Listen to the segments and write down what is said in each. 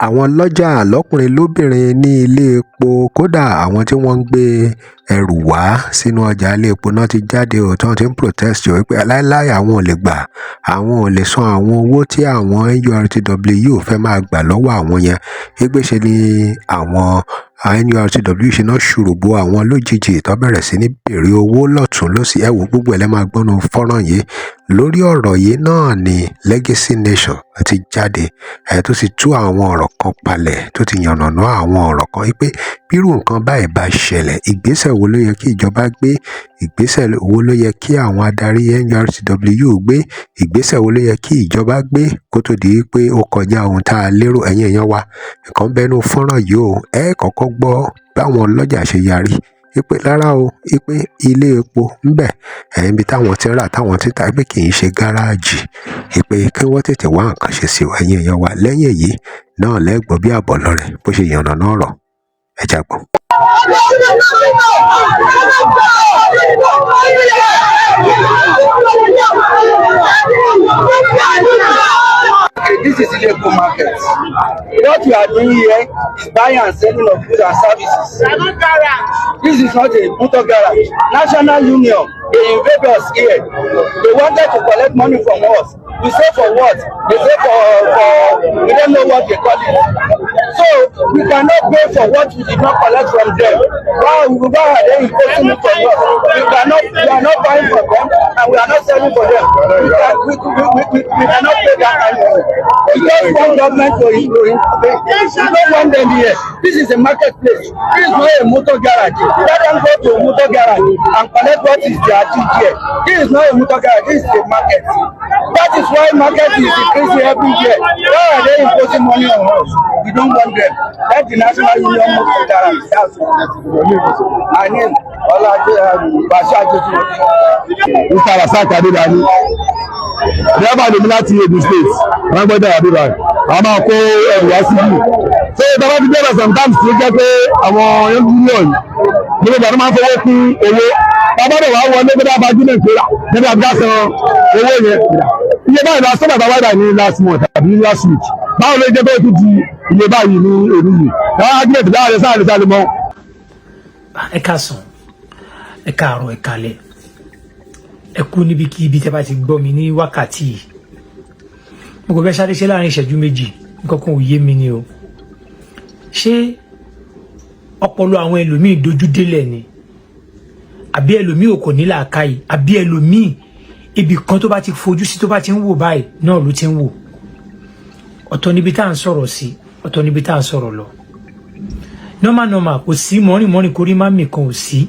Àwọn lọ́jà lọ́kùnrin lóbìnrin ní ilé-epo, kódà àwọn tí wọ́n ń gbé ẹrù wá sínú ọjà ilé-epo náà ti jáde ó, tí wọ́n ti ń protest o wípé láéláé àwọn ò lè gbà, àwọn ò lè san àwọn owó tí àwọn NURTW fẹ́ máa gbà lọ́wọ́ àwọn yẹn. Wípé ṣe ni àwọn NURTW ṣe náà ṣùrùbọ àwọn lójijì tó bẹ̀rẹ̀ sí ní béèrè owó lọ́tùn lósì. Ẹ wò, gbogbo ẹ̀ lẹ́ máa gbọ́nu fọ́nrán yìí. Lórí ọ̀rọ̀ yìí náà ni Legacy Nation ti jáde ẹ̀, tó ti tú àwọn ọ̀rọ̀ kan palẹ̀, tó ti yànnàná àwọn ọ̀rọ̀ kan wípé bírú nǹkan báyìí bá ṣẹlẹ̀, ìgbésẹ̀ wo ló yẹ kí ìjọba gbé, ìgbésẹ̀ wo ló yẹ kí àwọn adarí NURTW gbé, ìgbésẹ̀ wo ló yẹ kí ìjọba gbé kó tó di pé ó kọjá ohun tá a lérò. Ẹ̀yin èèyàn wa, nǹkan bẹnu fọ́nrán yìí o. Ẹ kọ́kọ́ gbọ́ báwọn ọlọ́jà ṣe yarí wípé rárá o, wípé ilé epo ń bẹ ẹ̀yìn ibi táwọn ti ń rà, táwọn ti ń tà, pé kì í ṣe gáràjì, wípé kí wọ́n tètè wá nǹkan ṣe sí o. Ẹ̀yin èèyàn wa, lẹ́yìn èyí náà lẹ́gbọ̀ọ́ bí àbọ̀ lọ́rẹ̀ bó ṣe yànnàná ọ̀rọ̀. Ẹ jágbọ́n. Okay, this is Ile-Epo market. What we are doing here is buying and selling of goods and services. This is not a motor garage. National Union, they invade us here. They wanted to collect money from us. We say, for what? They say for we don't know what they call it. So we cannot pay for what we did not collect from them. Why are they imposing it on us? We cannot, we are not buying for them and we are not selling for them. We, can, we cannot pay that kind of money. We just want government to intervene. We don't want them here. This is a marketplace. This is not a motor garage. Let them go to a motor garage and collect what is their due here. This is not a motor garage. This is a market. That is why market is increasing every year. Why are they imposing money on us? We don't want them. Let the National Union move to garage. That's all. My name, Olaje Bashir Ajetunmobi. Mr. Rasaq Adédani, driver lèmi láti Ogun State. Wọ́n gbọ́dọ̀ àbí báyìí, àwọn máa kó ẹrù wá síbí. So ìjọba ti bẹ̀rẹ̀ sometimes tó jẹ́ pé àwọn union gbogbo ìgbà tó máa ń fowó kún owó. Bàbá rẹ̀ wá wọlé pé dábàá jí nàìjíríà níbi àbúrò san owó yẹn, iye báyìí lọ sọ́dọ̀ bàbá ní last month tàbí last week. Báwo ló jẹ́ pé ó tún di iye báyìí ní òní yìí? Àwọn argument láàrin sáà lè sáré mọ́. Ẹ káàsán, ẹ káàárọ̀, ẹ káalẹ́, ẹ kú níbi kí ibi tẹ́ bá ti gbọ́ mi ní wákàtí yìí. Mo kò fẹ́ sáré ṣe láàrin ìṣẹ́jú 2. Nǹkan kan ò yé mi ni o. Ṣé ọpọlọ àwọn ẹlòmíì dojú délẹ̀ ni, àbí ẹlòmíì ò kò ní làákàyè, àbí ẹlòmíì ibì kan tó bá ti fojú sí, tó bá ti ń wò báyìí náà ló ti ń wò? Ọ̀tọ̀ níbi tá à ń sọ̀rọ̀ sí, ọ̀tọ̀ níbi tá à ń sọ̀rọ̀ lọ. Normal normal, kò sí mọ́rìn mọ́rìn kórí má mì kan ò sí.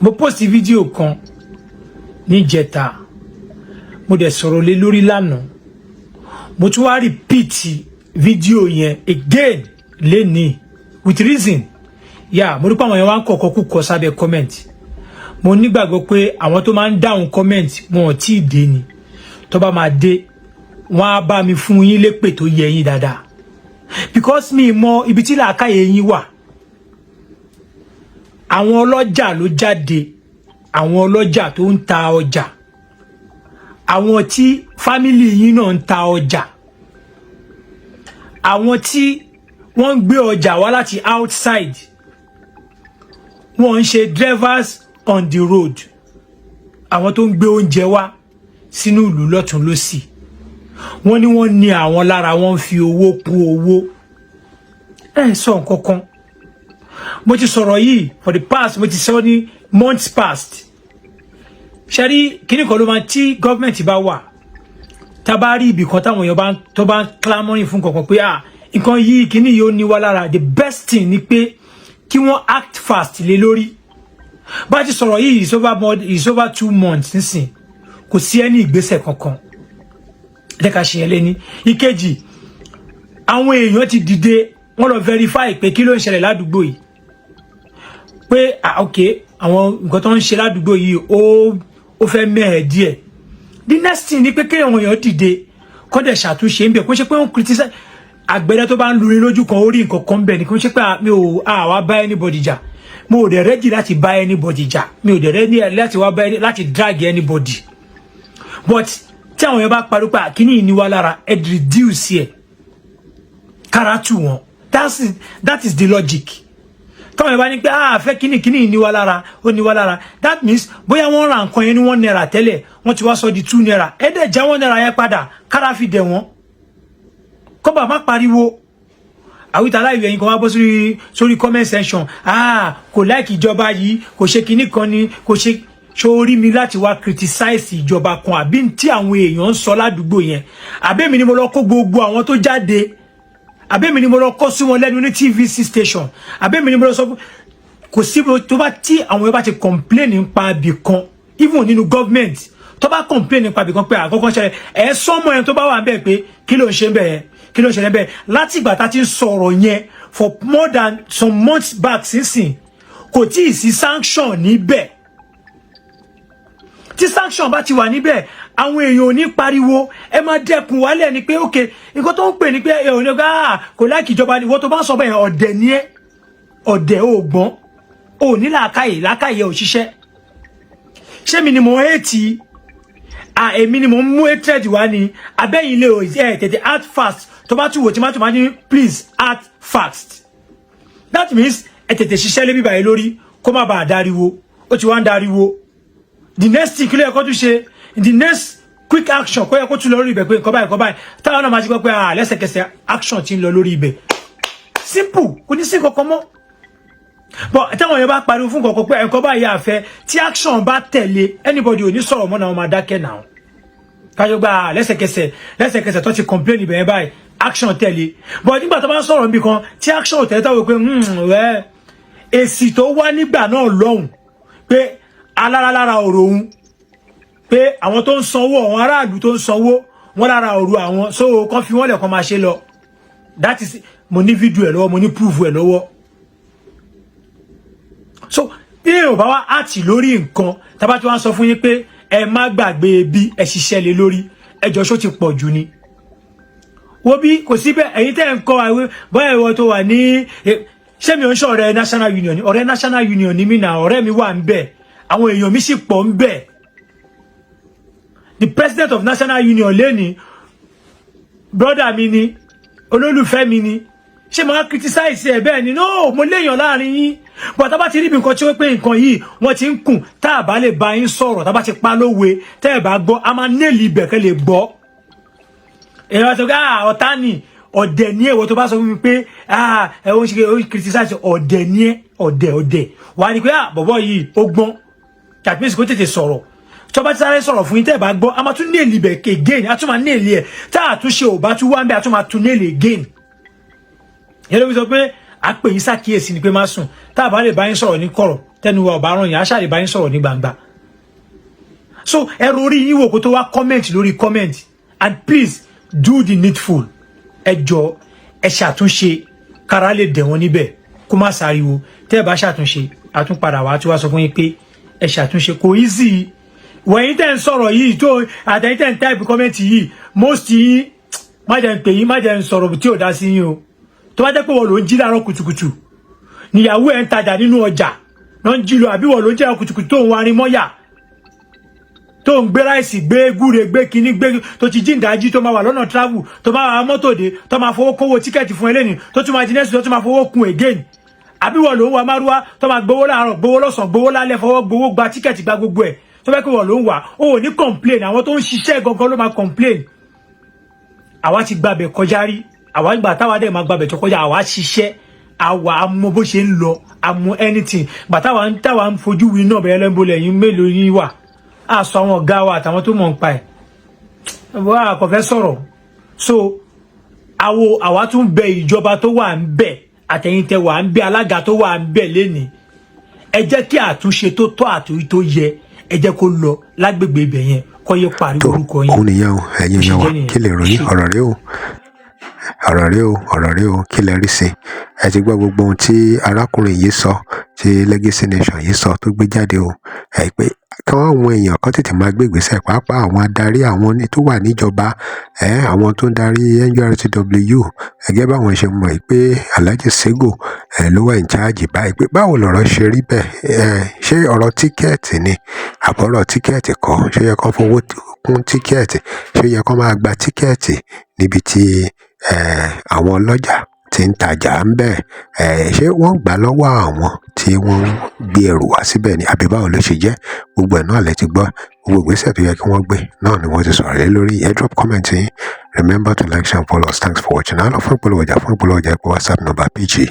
Mo post fídíò kan níjẹta, mo dẹ̀ sọ̀rọ̀ lé lórí lánàá. Mo tún wá repeat fídíò yẹn again lénìí with reason. Yà, mo rí pé àwọn yẹn wá ń kọ̀kọ́ kú kọ sábẹ́ comment. Mo nígbàgbọ́ pé àwọn tó máa ń dáhùn comment, wọn ò tí ì dé ni. Tó bá máa dé, wọn á bá mi fún yín lépè tó yẹ yín dáadáa, because mi mọ ibi tí làákàyè yín wà. Àwọn ọlọ́jà ló jáde, àwọn ọlọ́jà tó ń ta ọjà, àwọn tí family yín náà ń ta ọjà, àwọn tí wọ́n ń gbé ọjà wá láti outside, wọ́n ń ṣe drivers on the road, àwọn tó ń gbé oúnjẹ wá sínú ìlú lọ́tún lọ́sì. Wọ́n ní wọ́n ní àwọn lára, wọ́n ń fi owó kún owó. Ẹ sọ nǹkan kan. Mo ti sọ̀rọ̀ yìí for the past, mo ti sọ ní months past. Ṣẹ́rí kíní kan ló máa tí gọ́ọ̀mẹ̀ntì bá wà, tá a bá rí ibì kan táwọn èèyàn tó bá ń clamouring fún kankan pé, ah, nǹkan yìí, kíní yìí ó ní wá lára, the best thing ni pé kí wọ́n act fast lé lórí. Bá a ti sọ̀rọ̀ yìí is over 2 months nísìn, kò sí ẹni ìgbésẹ̀ kankan. Ẹ jẹ́ ká ṣe yẹn lé ní. Ìkejì, àwọn èèyàn ti dìde, wọ́n lọ verify pé kí ló ń ṣẹlẹ̀ ládùúgbò yìí, pé ah, ok, àwọn nǹkan tó ń ṣe ládùúgbò yìí, ó fẹ́ mẹ́ẹ̀ díẹ̀. The next thing ni pé kéèyàn èèyàn dìde, kó dẹ̀ ṣàtúnṣe ń bẹ̀. Kó ṣe pé wọ́n criticize àgbẹ̀dẹ tó bá ń lurin lójú kan, ó rí nǹkan kan bẹ̀ ni. Kó ṣe pé mi ò àwa bá anybody jà, mo ò dẹ̀ ready láti bá anybody jà, mi ò dẹ̀ ready láti wá bá láti drag anybody, but tí àwọn èèyàn bá pariwo pé àkíní yìí ní wá lára, ẹ reduce ẹ. Kára tù wọ́n. That is the logic. Tọ́wọ́n yẹn bá ní pé, ah, fẹ́ kíní kíní ní wa lára, ó ní wa lára, that means bóyá wọ́n ra nǹkan yẹn ní ₦1 tẹ́lẹ̀, wọ́n ti wá sọ di ₦2. Ẹ dẹ̀ já ₦1 yẹn padà, kára fi dẹ̀ wọ́n, kọ́ba má pariwo. Àwítà láìwé, ẹ̀yin kan wá bọ́ sórí comment section, ah, kò like ìjọba yìí, kò ṣe kinní kan ni, kò ṣe sórí mi láti wá criticize ìjọba kan àbí tí àwọn èèyàn ń sọ ládùúgbò yẹn. Àbẹ́mi ni mo lọ kó gbogbo àwọn tó jáde? Àbẹ́mi ni mo lọ kọ́ sí wọn lẹ́nu ní TVC station? Àbẹ́mi ni mo lọ sọ fún? Kò sí tó bá tí àwọn èèyàn bá ti complain nípa ibì kan, even nínú government, tó bá complain nípa ibì kan pé àkọ́kọ́ ṣẹlẹ̀, ẹ̀ sọ́mọ yẹn tó bá wà ń bẹ̀ pé kí ló ń ṣe ń bẹ̀ yẹn, kí ló ń ṣẹlẹ̀ bẹ́ẹ̀. Láti ìgbà tá a ti ń sọ̀rọ̀ yẹn for more than some months back sínsìn, kò tí ì sí sanction níbẹ̀. Tí sanction bá ti wà níbẹ̀, àwọn èèyàn ò ní pariwo. Ẹ máa dẹ́kun wálẹ̀ ni pé, ok, nǹkan tó ń pè ní pé ẹ ò ní gbà kò like ìjọba ni. Ìwọ tó bá ń sọ bẹ́ẹ̀, ọ̀dẹ̀ ni ẹ́, ọ̀dẹ̀. Ò gbọ́n, ò ní làákàyè, làákàyè ò ṣiṣẹ́. Ṣé mi ni mo hate? À, èmi ni mo ń mú hatred wá ni? Abẹ́yìn lè ẹ tètè act fast. Tó bá tún wò tí má tún máa ní, please act fast. That means ẹ tètè ṣiṣẹ́ lé bíbáyìí lórí, kó má bàa dariwo. Ó ti wá ń dariwo. The next thing, kí ló yẹ kó tún ṣe? The next quick action, kó yẹ kó tún lọ lórí ibẹ̀ pé nǹkan báyìí, nǹkan báyìí, táwọn náà máa ti gbọ́ pé, ah, lẹ́sẹ̀kẹsẹ̀ action ti ń lọ lórí ibẹ̀. Simple, kò ní sí kankan mọ́. But táwọn yẹn bá pariwo fún kankan pé nǹkan báyìí àfẹ́, tí action bá tẹ̀lé, anybody ò ní sọ̀rọ̀ mọ́ náà, wọ́n máa dákẹ́ náà. Kájọ gba lẹ́sẹ̀kẹsẹ̀, lẹ́sẹ̀kẹsẹ̀ tó ti complain ibẹ̀ yẹn báyìí, action tẹ̀lé. But nígbà tó bá ń sọ̀rọ̀ níbi kan tí action tẹ̀lé, táwọn pé wẹ́ èsì tó wá nígbà náà lọ́hùn pé aláralára ọ̀rọ̀ òun, pé àwọn tó ń sanwó, àwọn aráàlú tó ń sanwó wọn lára ọ̀rọ̀ àwọn, so kàn fi wọ́n lẹ̀ kàn máa ṣe lọ. That is, mo ní fídíò ẹ̀ lọ́wọ́, mo ní proof ẹ̀ lọ́wọ́. So bí èèyàn bá wá àtì lórí nǹkan tábà tí wọ́n sọ fún yín pé ẹ má gbàgbé bí ẹ ṣiṣẹ́ lé lórí ẹjọ́, ṣó ti pọ̀ jù ni? Wo bí kò sí bẹ́ẹ̀. Ẹ̀yin tẹ́ ń kọ́ àwé bóyá ìwọ tó wà ní, ṣé mi ò ń ṣe ọ̀rẹ́ National Union ni? Ọ̀rẹ́ National Union ni mí náà. Ọ̀rẹ́ mi wà ń bẹ̀, àwọn èèyàn mi sì pọ̀ ń bẹ̀. The president of National Union lẹ́ni, brother mi ni, olólùfẹ́ mi ni. Ṣé màá criticize ẹ bẹ́ẹ̀ ni? No, mo léèyàn láàrin yín, but tá bá ti rí ibi nǹkan tí ó pé nǹkan yìí wọ́n ti ń kùn, tá a bá lè bá yín sọ̀rọ̀, tá a bá ti pa lówe, tẹ́ ẹ bá gbọ́, a máa nail ibẹ̀ kẹ́ lè gbọ́. Èèyàn sọ pé, ah, ọ̀tá ni, ọ̀dẹ̀ ní. Èwo tó bá sọ fún mi pé, ah, ẹ ó ń ṣe, ó ń criticize, ọ̀dẹ̀ ní ẹ, ọ̀dẹ̀, ọ̀dẹ̀. Wà á ní pé, ah, bọ̀bọ̀ yìí ó gbọ́n. That means kó tètè sọ̀rọ̀. Tó bá ti sáré sọ̀rọ̀ fún yín, tẹ́ ẹ bá gbọ́, a máa tún nail ibẹ̀ again, a tún máa nail ẹ̀. Tá àtúnṣe ò bá tún wá ń bẹ́, a tún máa tún nail again. Yẹn ló fi sọ pé a pè yín ṣàkíyèsí ni pé má sùn. Tá a bá lè bá yín sọ̀rọ̀ ní kọ̀rọ̀, tẹnu wa ò bá ràn yín, a ṣáà lè bá yín sọ̀rọ̀ ní gbangba. So ẹrù orí yín wò kó tó wá comment lórí comment, and please do the needful. Ẹ jọ, ẹ ṣàtúnṣe, kára lè dẹ̀ wọ́n níbẹ̀, kó má sáriwo. Tẹ́ ẹ bá ṣàtúnṣe, àtúnpadà wá tí wàá sọ fún yín pé ẹ ṣàtúnṣe. Kò easy. Wẹ̀yìn tẹ́ ń sọ̀rọ̀ yìí tó àtẹ̀yìn tẹ́ ń type comment yìí, most yín, má jẹ́ ń pè yín, má jẹ́ ń sọ̀rọ̀ tí ò dá sí yín o. Tó bá jẹ́ pé wọ́n ló ń jí láàárọ̀ kùtùkùtù, níyàwó ẹ̀ ń tajà nínú ọjà ló ń jí lọ, àbí wọ́n ló ń jẹ́ kùtùkùtù tó ń warin mọ́yà, tó ń gbé rice, gbé gúre, gbé kinní, gbé tó ti jí ìdájí, tó máa wà lọ́nà travel, tó máa wà mọ́tò dé, tó máa fowó kówó ticket fún ẹlẹ́ni, tó tún máa jí nẹ́sì, tó tún máa fowó kun again, àbí wọ́n ló ń wa márúwá tó máa gbowó láàárọ̀, gbowó lọ́sàn, gbowó lálẹ́, fọwọ́ gbowó, gba ticket, gba gbogbo ẹ̀, tó fẹ́ pé wọ́n ló ń wà, ó ò ní complain. Àwọn tó ń ṣiṣẹ́ gangan ló máa complain. Àwa ti gbàbẹ̀ kọjá rí. Àwa gbà táwa dẹ̀ máa gbàbẹ̀ tó kọjá. Àwa ṣiṣẹ́, àwa àmọ́ bó ṣe ń lọ, àmọ́ anything gbà táwa ń táwa ń fojú wi náà bẹ̀rẹ̀ lẹ́ńbó lẹ́yìn mélòó yín wà á sọ àwọn ọ̀gá wa àtàwọn tó mọ̀ ń pa ẹ̀ wọ́n á kò fẹ́ sọ̀rọ̀. So àwo àwa tún bẹ ìjọba tó wà ń bẹ̀, àtẹ̀yìntẹ̀ wà ń bẹ̀, alága tó wà ń bẹ̀ lénìí, ẹ jẹ́ kí àtúnṣe tó tọ́ àtúnṣe tó yẹ, ẹ jẹ́ kó lọ lágbègbè ibẹ̀ yẹn, kó yẹ pariwo Tó orúkọ yín. Òun nìyẹn o. Ẹ̀yin Bó ṣe èèyàn wa, jẹ́ nìyẹn. kí lè ròyìn? Ọ̀rọ̀ rẹ o, ọ̀rọ̀ rẹ o, ọ̀rọ̀ rẹ o. Kí lẹ rí sí? Ẹ ti gbọ́ gbogbo ohun tí arákùnrin yìí sọ, tí Legacy Nation yìí sọ, tó gbé jáde o. Ẹ pé kí àwọn èèyàn kan tètè máa gbé ìgbésẹ̀, pàápàá àwọn adarí, àwọn tó wà níjọba ẹ, àwọn tó ń darí NURTW, ẹgẹ́ báwọn ṣe mọ̀ pé Alhaji Sego ẹ ló wà in charge báyìí, pé báwo lọ̀rọ̀ ṣe rí bẹ́ẹ̀? Ẹ ṣé ọ̀rọ̀ ticket ni àbọ̀rọ̀ ticket kọ́? Ṣé yẹ kó fowó kún ticket? Ṣé yẹ kó máa gba ticket níbi tí Àwọn ọlọ́jà tí ń tajà ń bẹ̀, ṣé wọ́n gbà lọ́wọ́ àwọn tí wọ́n ń gbé ẹrù wá síbẹ̀ ni, àbí báwo ló ṣe jẹ́? Gbogbo ẹ̀ náà lẹ ti gbọ́. Gbogbo ìgbésẹ̀ tó yẹ kí wọ́n gbé náà ni wọ́n ti sọ̀rọ̀ lé lórí. Ẹ drop comment yín. Remember to like, share and follow us. Thanks for watching. Á lọ fún ìpolówó ọjà. Fún ìpolówó ọjà, ẹ pè WhatsApp number page yìí.